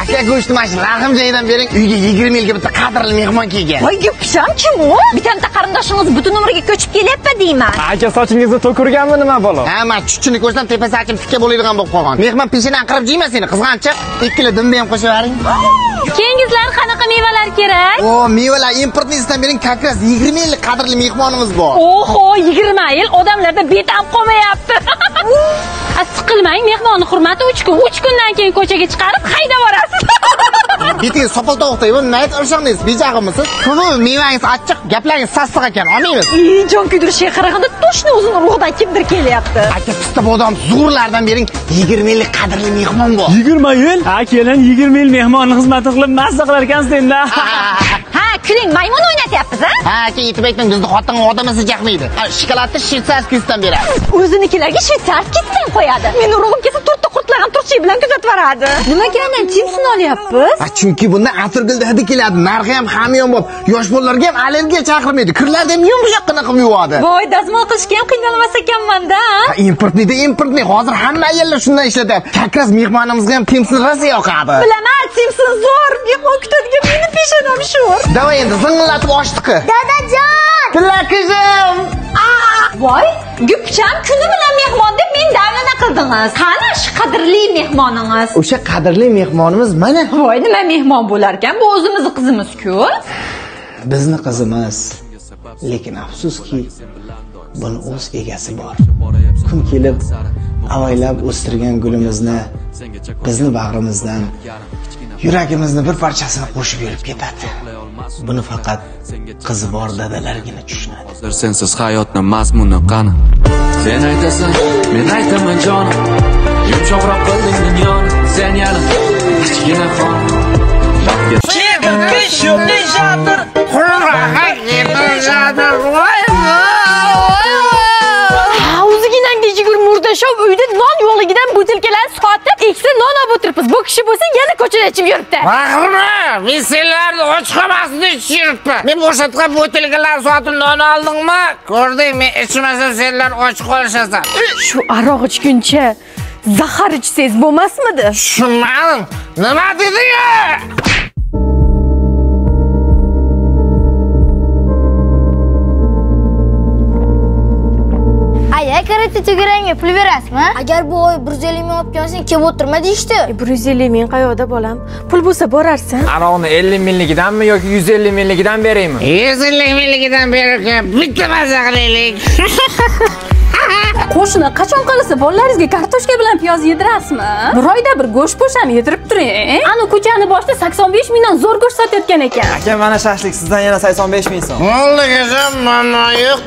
Aka go'shtni mana shu lag'im joyidan bering. Uyga 20 yilga bitta qadrli mehmon kelgan. Voy gapisham kim u? Bitta qarindoshingiz butun umriga ko'chib kelyapti deyman. Aka sochingizni to'kirganmi nima balo? Ha, men chuchini ko'rsam tepa sochim tikka bo'ladigan bo'lib qolgan. Mehmon peshanani qirib jeyman seni, qizg'anchiq. 2 kilo dumba ham qo'shib yuboring. Keyingizlar qanaqa mevalar kerak? O, mevalar importnisidan bering, как раз 20 yillik qadrli mehmonimiz bor. Oho, 20 yil odamlarda betam qolmayapti. Siqilmang, mehmonni hurmati 3 kun. 3 kundan keyin ko'chaga chiqarib haydab borasiz. Betingiz sopol tovuqday, nima aytib o'shangiz, bejag'imisiz? Tunu mevangiz achchiq, gaplaringiz sassiq ekan, olmaymiz. Jon kuydirishga qaraganda to'shni o'zini ruhidan kimdir kelyapti. Aka pista bodom zo'rlardan bering, 20 yillik qadrli mehmon bor. 20 yil? Ha, kelin 20 yil mehmonni xizmati qilib mazza qilar ekansiz endi. Ha, kuling, maymun o'ynatyapmiz, ha? Ha, aka yetib aytmang, bizni xotin odamasi jaqmaydi. Shokoladni shveytsarskiysidan beradi. O'zinikilarga shveytsarskiysidan qo'yadi. Meni urug'im kelsa to'rtta qurtlar ham turchak bilan kuzatib boradi. Nimaga aynan Timson olyapmiz? Ha, chunki bundan atirgulda hidi keladi, narxi ham hamyonbop. Yosh bolalarga ham allergiya chaqirmaydi, kirlarni ham yumshoqqina qilib yuvadi. Voy, dazmol qilishga ham qiynalmas ekanman-da. Ha, importniyda importniy. Hozir hamma ayollar shundan ishlatyapti. Как раз mehmonimizga ham Timson rosa yoqadi. Bilaman, Timson zo'r. Mehmon kutadigan meni peshonam sho'r. Davay endi zing'illatib ochdiqi. Dadajon! Tilakizim! Voy, gupcham kuni bilan mehmon deb men davlana qildingiz. Qani shu qadrli mehmoningiz? O'sha qadrli mehmonimiz mana. Voy, nima mehmon bo'lar ekan? Bu o'zimizni qizimiz-ku. Bizni qizimiz. Lekin afsuski, buni o'z egasi bor. Kun kelib avaylab o'stirgan gulimizni bizni bag'rimizdan, yuragimizni bir parchasini qo'shib yurib ketadi. Buni faqat qizi bor dadalargina tushunadi. Hozir sensiz hayotni mazmuni qani? Sen aytasan, men aytaman jonim. Yumshoqroq qilding dunyoni, sen yana kichkina xon. Murdashov uyda non yo'qligidan butilkalarni sotib, ikkita non olib o'tiribmiz. Bu kishi bo'lsa yana ko'chada ichib yuribdi. Baqirma, men senlarni och qolmasini ichib yuribman. Men bo'shatgan butilkalarni sotib non oldingmi? Ko'rding, men ichmasam senlar och qolishasan. Shu aroq ichguncha zahar ichsangiz bo'lmasmidi? Tushunmadim. Nima deding? Karate to'garangga pul berasizmi? Agar bu oy 150 ming olib kelsang, kelib o'tirma deyishdi. 150 ming qayoqda bolam? Pul bo'lsa borarsan. Aroqni 50 mingligidanmi yoki 150 mingligidan beraymi? 150 mingligidan berib, bitta maza qilaylik. Qo'shni qachon qilsa bolalaringizga kartoshka bilan piyoz yedirasizmi? Bir oyda bir go'sht po'sham yedirib turing. Ana ko'chani boshida 85 mingdan zo'r go'sht sotayotgan ekan. Aka, mana shashlik sizdan yana 85 ming so'm. Bo'ldi, qizim, muammo yo'q.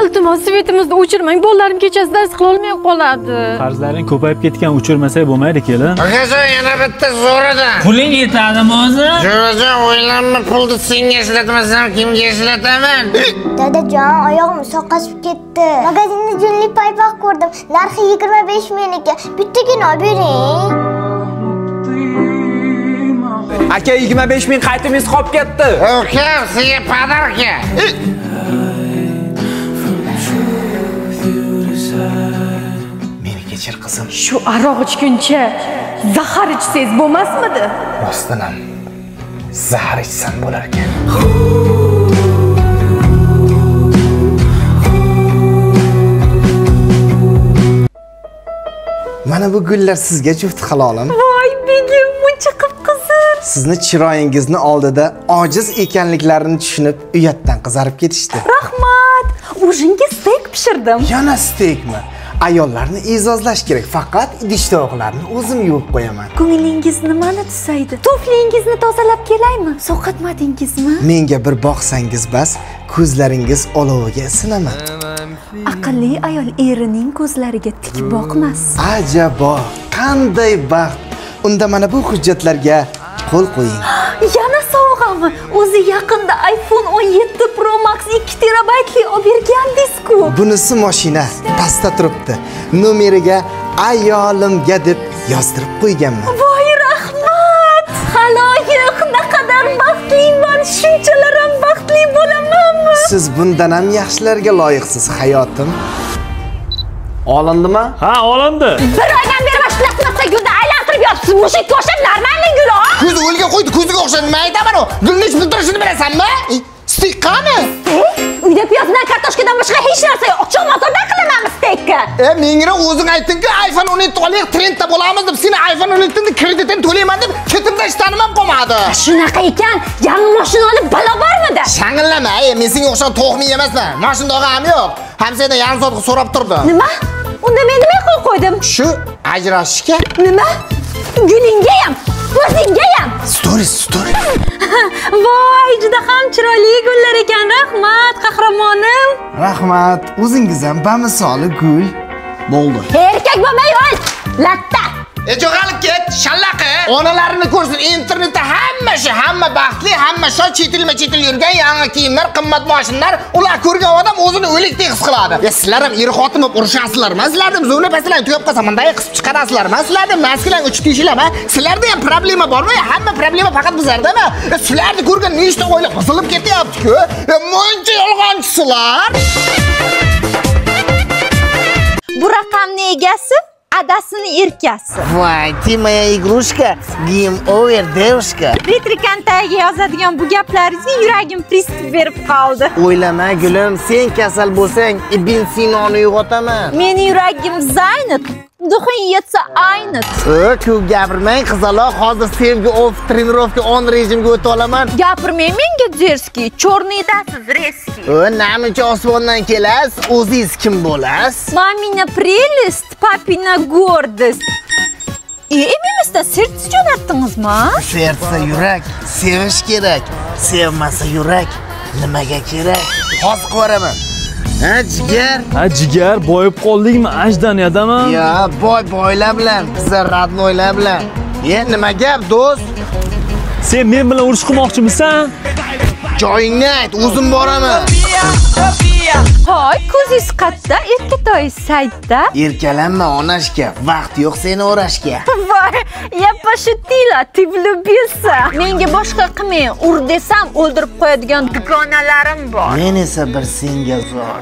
Iltimos, svetimizni o'chirmang, bolalarim kechasi dars qila olmay qoladi. Qarzlaring ko'payib ketgan, o'chirmasak bo'lmaydi, kelin. Akajon, yana bitta so'radan. Puling yetadimi o'zi? Jo'rajon, o'ylanma, pulni senga ishlatmasam kimga ishlataman? Dadajon, oyog'im sovqotib ketdi. Magazinda junli paypoq ko'rdim. Narxi 25 ming ekan. Bittagina olib bering. Aka, 25 ming qaytimingiz qolib ketdi. Ukam, senga podarka. Meni kechir qizim. Shu aroq ichguncha zahar ichsangiz bo'lmasmidi? Rostdan ham zahar ichsam bo'lar ekan. Mana bu gullar sizga juft halolim. Voy begim, muncha qip-qizil. Sizni chiroyingizni oldida ojiz ekanliklarini tushunib, uyatdan qizarib ketishdi. Rahmat. Ujinga steyk pishirdim. Yana steykmi? Ayollarni e'zozlash kerak. Faqat idish tovoqlarni o'zim yuvib qo'yaman. Ko'nglingiz nimani tusaydi? Tuflingizni tozalab kelaymi? Sovqatmadingizmi? Menga bir boqsangiz bas, ko'zlaringiz oloviga isinaman. Aqlli ayol erining ko'zlariga tik boqmas. Ajabo, qanday baxt. Unda mana bu hujjatlarga qo'l qo'ying. Yana sovg'ami? O'zi yaqinda iPhone 17 Pro Max 2 terabaytli olib bergandingiz-ku. Bunisi mashina, pastda turibdi. Nomeriga ayolimga deb yozdirib qo'yganman. Voy rahmat! Xaloyiq, naqadar baxtliman, shunchalar ham baxtli bo'lamanmi? Siz bundan ham yaxshilarga loyiqsiz, hayotim. Olindimi? Ha, olindi. Bir oydan beri mana shu plastmassa gulni aylantirib yotibsiz. Siz mushukka o'xshab normalniy gul ol. Ko'zi o'lgan qo'ydi, ko'ziga o'xshab nima aytaman u? Gulni ichib turishini bilasanmi? Steak qani? Uyda piyoz bilan kartoshkadan boshqa hech narsa yo'q. Ochiq mozordan qilamanmi steakni? Menga o'zing aytding-ku, iPhone 17 olaylik, trendda bo'lamiz deb, seni iPhone 17 ni kreditini to'layman deb, ketimda ishtanim ham qolmadi. Shunaqa ekan, yangi mashina olib balo bormidi? Shang'illama, men senga o'xshagan to'g'mi emasman. Mashina dog'am yo'q. Hamsadan yarim soat so'rab turdi. Nima? Unda men nima qo'l qo'ydim? Shu ajrashishga. Nima? Gulingga ham, o'zingga ham. Stories. Voy, juda ham chiroyli gullar ekan. Rahmat, qahramonim. Rahmat, o'zingiz ham bamisoli gul. Bo'ldi. Erkak bo'lmay o'l. Latta. Jo'g'alib ket, shallaqi. Onalarini ko'rsin, internetda hamma shu, hamma baxtli, hamma shod, chetilma-chetil yurgan, yangi kiyimlar, qimmat mashinalar, ular ko'rgan odam o'zini o'likdek his qiladi. Sizlar ham er xotin bo'lib urushasizlarmi? Sizlarning zo'rni paslarni tugab qolsa, bunday qisib chiqarasizlarmi? Sizlarning maskalarni uchib teshilami? Sizlarda ham problema bormi? Hamma problema faqat bizlardami? Sizlarni ko'rgan nechta oila buzilib ketyapti-ku. Muncha yolg'onchisizlar. Bu raqamning egasi adasini erkasi. Voy, ты моя игрушка, game over, девушка. Retrikantaga yozadigan bu gaplaringizga yuragim prisp berib qoldi. O'ylama gulim, sen kasal bo'lsang, Ibn Sinoni uyg'otaman. Meni yuragim zaynat, duxing yetsa aynat. Ko'p gapirmang qizaloq, hozir sevgi off trenirovka on rejimga o'ta olaman. Gapirmang menga derski, chorniydasiz reski. Namuncha osmondan kelasiz, o'zingiz kim bo'lasiz? Mamina прелесть, папина гордость. Emimizdan sertsi jo'natdingizmi? Sertsa yurak, sevish kerak. Sevmasa yurak nimaga kerak? Hozir ko'raman. Ha jigar? Ha jigar, boyib qoldingmi? Ajdaniyadami? Yo, boy boylar bilan, bizlar radnoylar bilan. Nima gap, do'st? Sen men bilan urush qilmoqchimisan? Joyingni ayt, o'zim boraman. Hoy, ko'zingiz qatta, erkatoy saytda. Erkalanma onashka, vaqt yo'q seni o'rashga. Voy, я пошутила, ты влюбился. Menga boshqa qilmang, ur desam o'ldirib qo'yadigan dugonalarim bor. Men esa bir senga zor.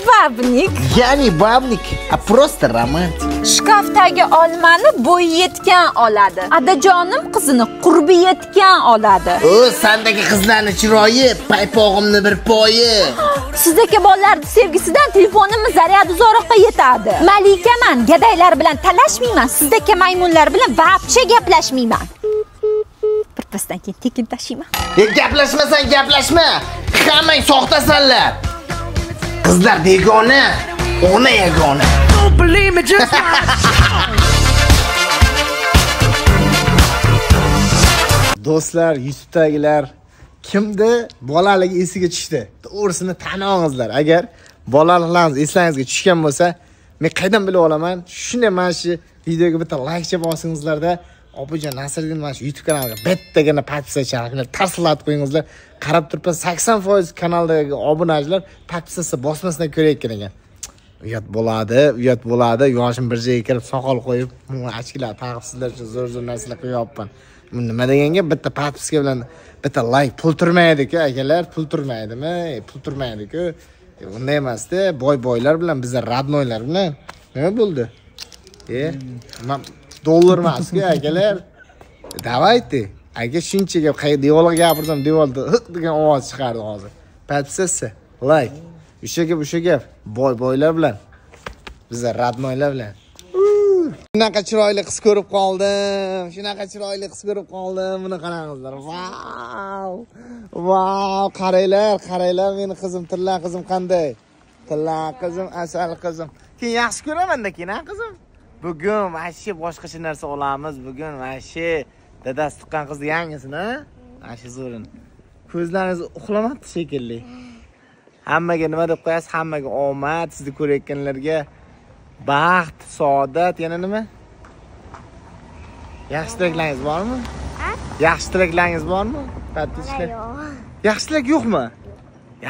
Бабник. Я не бабник, а просто романтик. Shkafdagi olmani bo'yi yetgan oladi. Adajonim qizini qurbi yetgan oladi. Sandagi qizlarni chiroyi, paypog'imni bir poyi. Sizdagi bolalarning sevgisidan telefonimni zaryadi uzoqroqqa yetadi. Malikaman, gadaylar bilan talashmayman, sizdagi maymunlar bilan vobshe gaplashmayman. Birpasdan keyin tekin tashiyman. Gaplashmasang gaplashma. Hammang soxtasanlar. Qizlar begona, ona yagona. Do'stlar, YouTube'dagilar kimni bolaligi esiga tushdi? To'g'risini tanong'izlar. Agar bolaliklaringiz eslaringizga tushgan bo'lsa, men qaydan bilib olaman? Shunday mana shu videoga bitta like bosingizlarda, Obujon Nasriddin mana shu YouTube kanaliga bittagina podpisacha tarsillatib qo'yingizlar. Qarab turibman, 80% kanaldagi obunachilar podpisacha bosmasdan ko'rayotgan ekan. Uyat bo'ladi, uyat bo'ladi. Yoshim bir joyga kirib soqol qo'yib, ochkilar taqib sizlar uchun zo'r-zo'r narsalar qo'yapman. Nima deganga bitta podpiska bilan bitta like pul turmaydi-ku, akalar, pul turmaydimi? Pul turmaydi-ku. Unday emas-da, boy-boylar bilan, bizlar radnoylar bilan nima bo'ldi? Dollar emas-ku, akalar. Давайте. Aka shuncha gap, devorga gapirsam devorda hiq degan ovoz chiqardi hozir. Podpisatsiya, like. O'sha gap, o'sha gap. Boy-boylar bilan, bizlar radnoylar bilan. Shunaqa chiroyli qiz ko'rib qoldim. Shunaqa chiroyli qiz ko'rib qoldim. Buni qarangizlar. Vau! Vau, qaranglar, qaranglar meni qizim, tilla qizim qanday? Tilla qizim, asal qizim. Keyin yaxshi ko'raman-da keyin, ha qizim? Bugun vahshiy boshqacha narsa olamiz. Bugun vahshiy dadasi tuqqan qizni yangisini, ha? Mana shu zo'rini. Ko'zlaringiz uxlamabdi shekilli. Hammaga nima deb qo'yasiz? Hammaga omad, sizni ko'rayotganlarga baxt, saodat, yana nima? Yaxshi tilaklaringiz bormi? Yaxshi tilaklaringiz bormi? Podpischilar. Yaxshi tilak yo'qmi?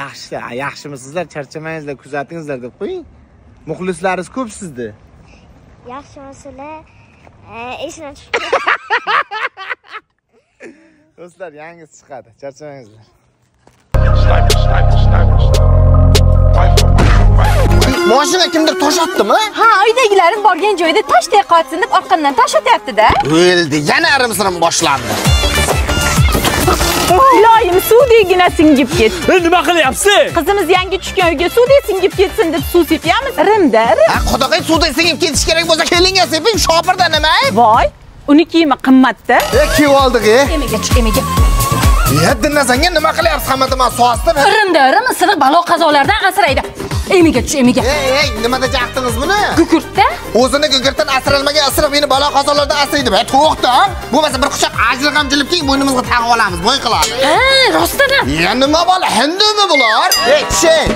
Yaxshi, yaxshimisizlar, charchamangizlar, kuzatingizlar deb qo'ying. Muxlislaringiz ko'p sizda. Yaxshimisizlar? Esimdan chiqib. Do'stlar, yangisi chiqadi, charchamangizlar. Mashina kimdir tosh otdimi? Ha, uydagilarim borgan joyda toshdek qotsin deb orqamdan tosh otyapti-da. O'ldi, yana irim-sirim boshlandi. Iloyim suvdekgina singib ketdi. Nima qilyapsiz? Qizimiz yangi tushgan uyga suvdek singib ketsin deb suv sepyapmiz. Irimda, irim. Ha, xudoga suvdek singib ketish kerak bo'lsa, kelinga seping, shopirda nima ayb? Voy, uni kiyimi qimmatda. Kiyib oldik, Emaga chiq, emaga. Ya, dinlasanga nima qilyapsiz? Hammada men sosdim. Irimda, irim isiriq balo qazolardan asraydi. Emaga tush, emaga. Ey, nimada jaqdingiz buni? Gugurtda. O'zini gugurtdan asralmagan isiriq meni balo qazolardan asraydi. Ba, to'xtang. Bo'lmasa bir quchoq ajriq ham jilib keyin bo'ynimizga taqib olamiz, bo'y qiladi. Ha, rostdan ham. Ya nima bola, hindimi bular? Ey, tushing.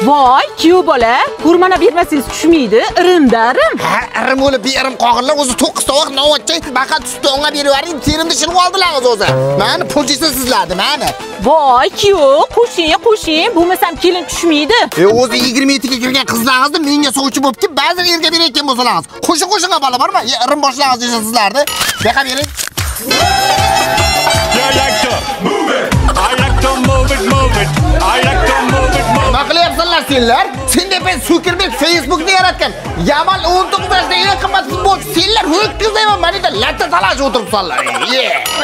Voy, kuyov bola, ko'rmana bermasangiz tushmaydi. Irimda, irim. Ha, irim o'lib, berim qog'irlar o'zi 9 tovoq novotcha baqa tutdi, unga berib yuboring, terimni shilib oldilaringiz o'zi. Mani pul jesa sizlardi, mani. Voy, kuyov, qo'shing, qo'shing, bo'lmasam kelin tushmaydi. O'zi 27 ga kirgan qizlaringizni menga sovchi bo'lib kelib, ba'zan erga berayotgan bo'lsalaringiz. Qo'shin-qo'shinga bola bormi? Irim boshlaringiz desa sizlardi. Baqa bering. I like to move it. I like to move it, move it. I like to move it, move it. Nima qilyapsanlar senlar? Sen deb Zuckerberg Facebookni yaratgan. Yamal 19 yoshda eng qimmat futbolchi. Senlar ho'kizayman, mana yerda latta talashib o'tiribsanlar.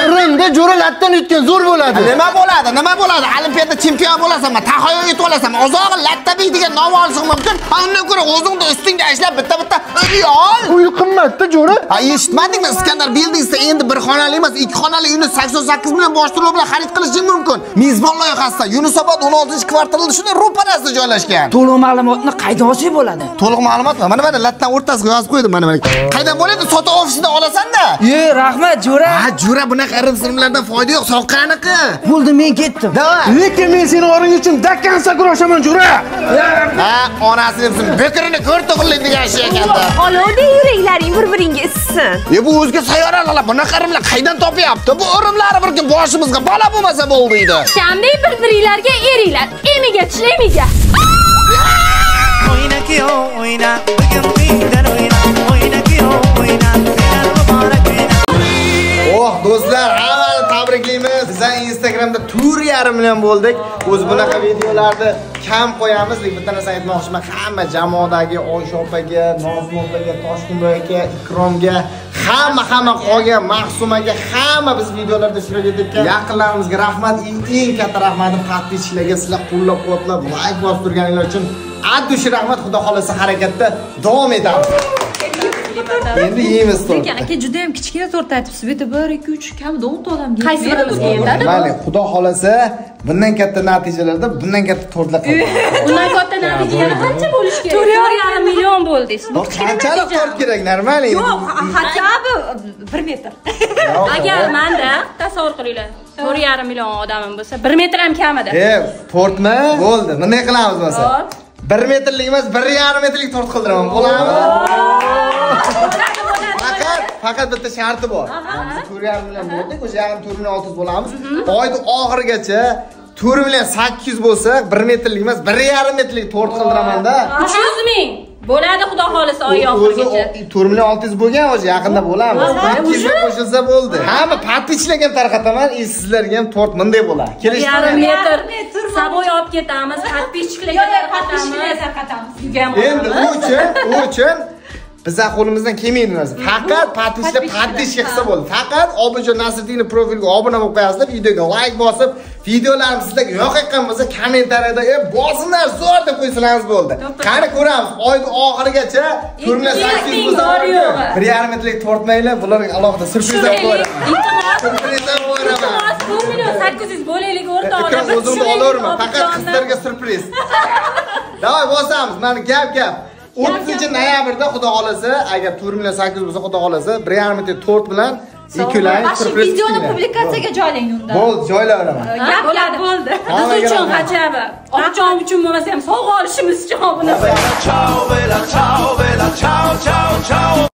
Irimda jo'ra latdan yutgan zo'r bo'ladi. Nima bo'ladi? Nima bo'ladi? Olimpiada chempion bo'lasanmi? Tahoyo yutib olasanmi? Ozog'i latta degan nom olishing mumkin. Undan ko'ra o'zingni ustingda ishlab bitta-bitta uy ol. Uy qimmatda jo'ra. Ha, eshitmadingmi? Iskandar Buildingsda endi bir xonali emas, 2 xonali uyni 88 million bosh to'lov bilan xarid qilishing mumkin. Mezbon loyihasida Yunusobod 16-kvartalida shunday ro'parasida joylashgan. To'liq ma'lumotni qayda olsak bo'ladi? To'liq ma'lumotmi? Mana mana latdan o'rtasiga yozib qo'ydim, mana mana. Qaydan bo'ladi? Sotuv ofisida olasan-da. E, rahmat jo'ra. Ha, jo'ra, bunaqa irim-sirimlardan foyda yo'q, soqqaniqi. Bo'ldi, men ketdim. Davay. Lekin men seni o'ring uchun dakkansa kurashaman jo'ra. Ha, onasini emsin, bekirini ko'r to'g'rilik degan ish ekanda. Olovdek yuraklaring bir-biringga issisin. E, bu o'zga sayyoralar bunaqa irimlar qaydan topyapti? Bu irimlari bir kun boshimizga balo bo'lmasa bo'ldi edi. Shamdek bir-biringlarga eringlar. Emiga tush, emiga. O'yna kuyov, o'yna, bugun mendan o'yna, o'yna kuyov, o'yna, senar muborak o'yna. Oh, do'stlar, hammani tabriklaymiz. Biz Instagramda 4,5 million bo'ldik. O'zi bunaqa videolarni kam qo'yamiz, lekin bitta narsa aytmoqchiman. Hamma jamoadagi Oysha opaga, Nozim opaga, Toshqinboy aka, Ikromga, hamma qolgan Mahsumaga, hamma biz videolarda ishtirok etayotgan yaqinlarimizga rahmat. Eng katta rahmatim podpисчикlarga, sizlar qo'llab-quvvatlab, like bosib turganinglar uchun addushi rahmat. Xudo xolasa harakatda davom etamiz. Endi yeymiz tort. Lekin aka juda ham kichkina tort aytibsiz. Bu yerda 1 2 3 kamida 10 ta odamga qaysi birimizga yetadi? Mayli, xudo xolasa bundan katta natijalarda bundan katta tortlar qilamiz. Bundan katta natija yana qancha bo'lishi kerak? 4,5 million bo'ldi. Qanchalik tort kerak? Normal. Yo'q, хотя бы 1 metr. Agar menda tasavvur qilinglar, 4,5 million odamim bo'lsa, 1 metr ham kamida. Tortmi? Bo'ldi. Bunday qilamiz masalan. 1 metrlik emas, 1,5 metrlik tort qildiraman. Bo'ladimi? Faqat bitta sharti bor. Biz 4,5 million bo'ldik, o'sha yarim 4 million 600 bo'lamiz. Oyning oxirigacha 4 million 800 bo'lsa, 1 metrlik emas, 1,5 metrlik tort qildiraman-da. 300 ming bo'ladi, xudo xolasa oy oxirigacha. 4 million 600 bo'lgan, o'sha yaqinda bo'lamiz. 200 ga qo'shilsa bo'ldi. Hamma podpисчикlarga ham tarqataman, sizlarga ham tort bunday bo'ladi. Kelishdi. Metr saboy olib ketamiz, podpисчикlarga tarqatamiz. Endi u uchun bizlar qo'limizdan kelmaydi narsa. Faqat podpисчикlar podpиска qilsa bo'ldi. Faqat Obidjon Nasriddinov profiliga obuna bo'lib qo'yasizlar, videoga like bosib, videolarimiz sizlarga yoqayotgan bo'lsa, kommentariyada bosinglar, zo'r deb qo'ysalaringiz bo'ldi. Qani ko'ramiz, oyning oxirigacha 4 million 800 bo'lsa, 1,5 metrlik tortmanglar, bularga alohida syurpriz ham qo'yaman. Syurpriz ham qo'yaman. 4 million 800 bo'laylik o'rtoqlar. O'zimni olaverman, faqat qizlarga syurpriz. Davay bosamiz, mana gap. 30 noyabrda xudo xolasa, agar 4 million 800 bo'lsa, xudo xolasa, 1,5 metr tort bilan ikkilang syurpriz. Videoni publikatsiyaga joylang unda. Bo'ldi, joylayveraman. Gap gap bo'ldi. Biz uchun hachabi. Obidjon uchun bo'lmasa ham sovg'a olishimiz uchun obuna. Ciao, bella, ciao, bella, ciao, ciao, ciao.